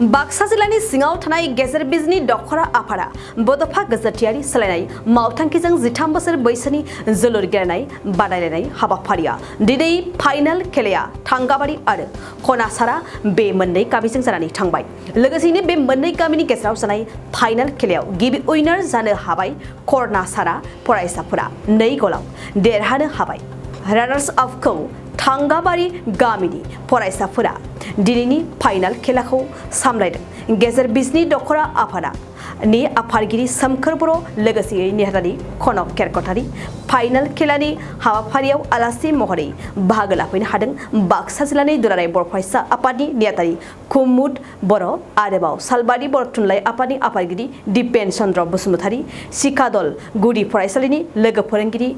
बाक्सा जिल्लानि सिङाव थानाय गेजेर बिजनि दखरा आफादा बड'फा गोजोरथियारि सोलायनाय मावथांखिजों 13 बोसोर बैसोनि जोलुर गेलेनाय बादायलायनाय हाबाफारिया दिनै फाइनाल खेलाया थांगाबारि आरो खनासारा बे मोननै गामिजों जानानै थांबाय। लोगोसेनो बे मोननै गामिनि गेजेराव जानाय फाइनाल खेलायाव गिबि उइनार जानो हाबाय खनासारा फरायसाफोरा 2 गलाव देरहानो हाबाय। रानार्स आपखौ थांगाबारि गामिनि फरायसाफोरा दिनैनि फाइनाल खेलाखौ सामलायदों। गेजेर बिजनि दखरा आफादा नि आफादगिरि सोमखोर बर' लोगोसे नेहाथारि खनक केरकटारि फाइनाल खेलानि हाबाफारियाव आलासि महरै बाहागो लाफैनो हादों। बाक्सा जिल्लानि दुलाराय बर' फरायसा आफादनि नेहाथारि कुमुद बर' आरोबाव सालबारि बर' थुनलाइ आफादनि आफादगिरि दिपेन चन्द्र बसुमतारी, सिखादल गुदि फरायसालिनि लोगो फोरोंगिरि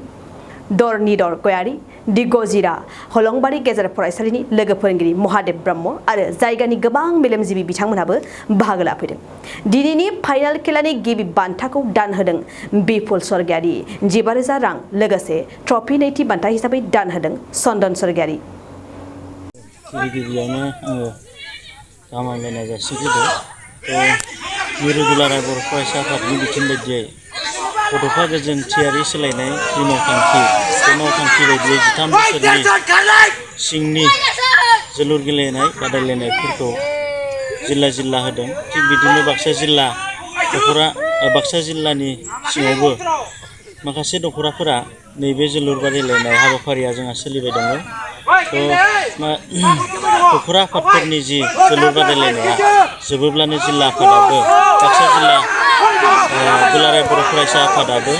धरनिधर गयारी, दिगजिरा हलंबारि गेजेर फरायसालिनि लोगो फोरोंगिरि महादेव ब्रह्म आरो जायगानि गोबां मेलेमजिबि बिथांमोनहाबो बाहागो लाफैदों। दिनैनि फाइनाल खेलानि गिबि बान्थाखौ दान होदों बिपुल स्वर्गियारि 15,000 रां लोगोसे ट्रफि नैथि बान्था हिसाबै दान होदों चन्दन स्वर्गियारि। गिबियावनो आङो गाहाम हामलायनाय जासिग्रोदों। मिरु दुलाराय बर' फरायसा आफादनि बिथोन बायदियै बड'फा गोजोनथियारि सोलायनाय जि मावथांखि बे मावथांखि बायदियै 13 बोसोरनि सिंनि जोलुर गेलेनाय बादायलायनायफोरखौ जिल्ला होदों। थिग बिदिनो बाक्सा जिल्लानि सिङावबो माखासे दखराफोरा नैबे जोलुर बादायलायनाय हाबाफारिया जोंहा सोलिबाय दङ। दखरा आफादफोरनि जि जोलुर बादायलायनाया जोबोब्लानो जिल्ला आफादाबो बाक्सा जिल्ला दुलाराय बर' फरायसा आफादाबो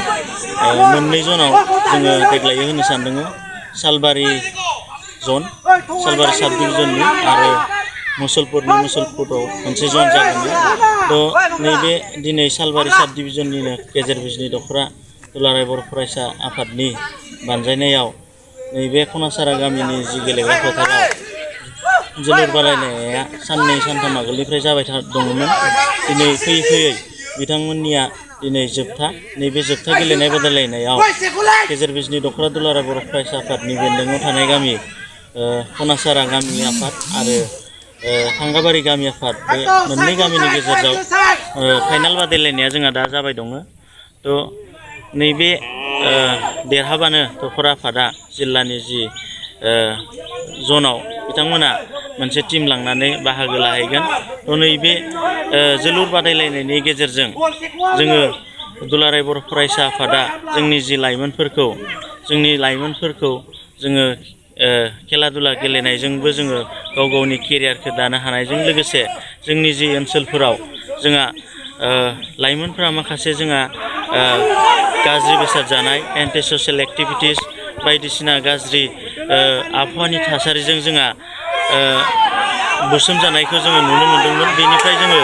मोननै जनाव जोङो देग्लायै होनो सानदों। सालबारि साब डिभिजननि आरो मुसलपुराव मोनसे जन जागोन। नैबे दिनै सालबारि साब डिभिजननिनो गेजेर बिजनि दखरा दुलाराय बर' फरायसा आफादनि बानजायनायाव नैबे खनासारा गामिनि जि गेलेग्रा फोथाराव जोलुर बादायलायनाया साननै सानथाम आगोलनिफ्राय जाबाय दङमोन। दिनै फैयै बिथांमोननिया दिनै नैबे जोबथा गेलेनाय बादायलायनायाव गेजेर बिजनि दखरा दुलाराय बर' फरायसा आफादनि बेन्दोङाव थानाय गामि खनासारा गामि आफाद आरो थांगाबारि गामि आफाद बे मोननै गामिनि गेजेराव फाइनाल बादायलायनाया जोंहा दा जाबाय दङ। नैबे देरहाबानो दखरा आफादा जिल्लानि जि जनाव बिथांमोना मोनसे टिम लांनानै बाहागो लाहैगोन। नैबे जोलुर बादायलायनायनि गेजेरजों जोङो दुलाराय बर' फरायसा आफादा जोंनि लाइमोनफोरखौ जोङो खेला दुला गेलेनायजोंबो जोङो गावनि केरियारखौ दानो हानायजों लोगोसे जोंनि जि ओनसोलफोराव जोंहा लाइमोनफोरा माखासे जोंहा गाज्रि बेसाद जानाय एन्टि ससियेल एक्टिभिटिस बायदिसिना गाज्रि आबहावानि थासारिजों जोंहा बुसोम जानायखौ जोङो नुनो मोन्दोंमोन। बेनिफ्राय जोङो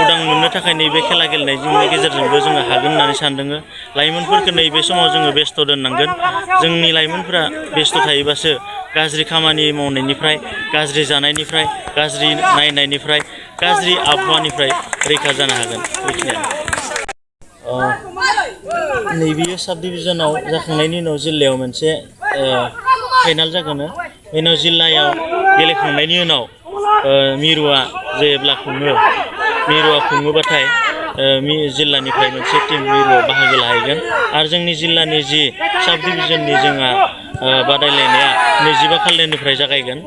उदां मोननो थाखाय नैबे खेला गेलेनायनि गेजेरजोंबो जोङो हागोन होननानै सानदों। लाइमोनफोरखौ नैबे समाव जोङो बेस्थ' दोननांगोन। जोंनि लाइमोनफोरा बेस्थ' थायोबासो गाज्रि खामानि मावनायनिफ्राय, गाज्रि जानायनिफ्राय, गाज्रि नायनायनिफ्राय, गाज्रि आबहावानिफ्राय रैखा जानो हागोन। नैबे साब डिभिजनाव जाखांनायनि उनाव जिल्लायाव मोनसे फाइनाल जागोन। बेनाव जिल्लायाव गेलेखांनायनि उनाव मिरुआ जेब्ला खुङोबाथाय जिल्लानिफ्राय मोनसे टिम मिरुआव बाहागो लाहैगोन आरो जोंनि जिल्लानि जि साब डिभिजननि जोंहा बादायलायनाया 25 खालिनिफ्राय जागायगोन।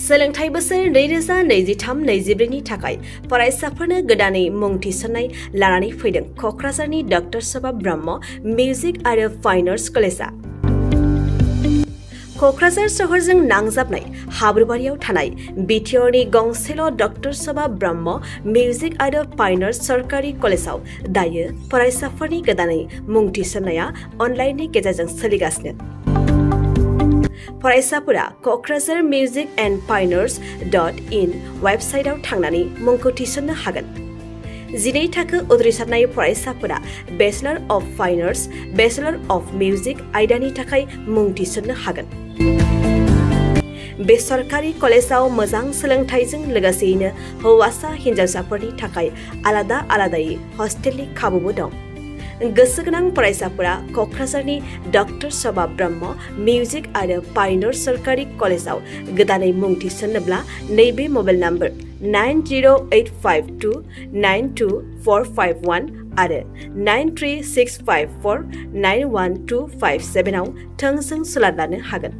सोलोंथाइ बोसोर 2023-24 नि थाखाय फरायसाफोरनो गोदानै मुं थिसननाय लानानै फैदों क'क्राझारनि डक्टर सभा ब्रह्म मिउजिक आरो फाइन आर्ट्स कलेजआ। क'क्राझार सहरजों नांजाबनाय हाब्रुबारियाव थानाय बिटिआरनि गंसेल' डक्टर सभा ब्रह्म मिउजिक आरो फाइन आर्ट्स सरकारि कलेजआव दायो फरायसाफोरनि गोदानै मुं थिसननाया अनलाइननि गेजेरजों सोलिगासिनो। फरायसाफोरा क'क्राझार मिउजिक एन्ड फाइन आर्ट्स.in वेबसाइटआव थांनानै मुंखौ थिसननो हागोन। 12 थाखो उथ्रिसारनाय फरायसाफोरा bachelor of fine arts, bachelor of music आयदानि थाखाय मुं थिसननो हागोन। बे सरकारि कलेजाव मोजां सोलोंथाइजों लोगोसेयैनो हौवासा हिन्जावसाफोरनि थाखाय आलादायै हस्टेलनि खाबुबो दं। गोसो गोनां फरायसाफोरा क'क्राझारनि डक्टर सभा ब्रह्म मिउजिक आरो पायनर सरकारि कलेजाव गोदानै मुं थिसन्नोब्ला नैबे मबाइल नम्बर 9085292451 आरो 9365491257 आव थोंजों सोलाद लानो हागोन।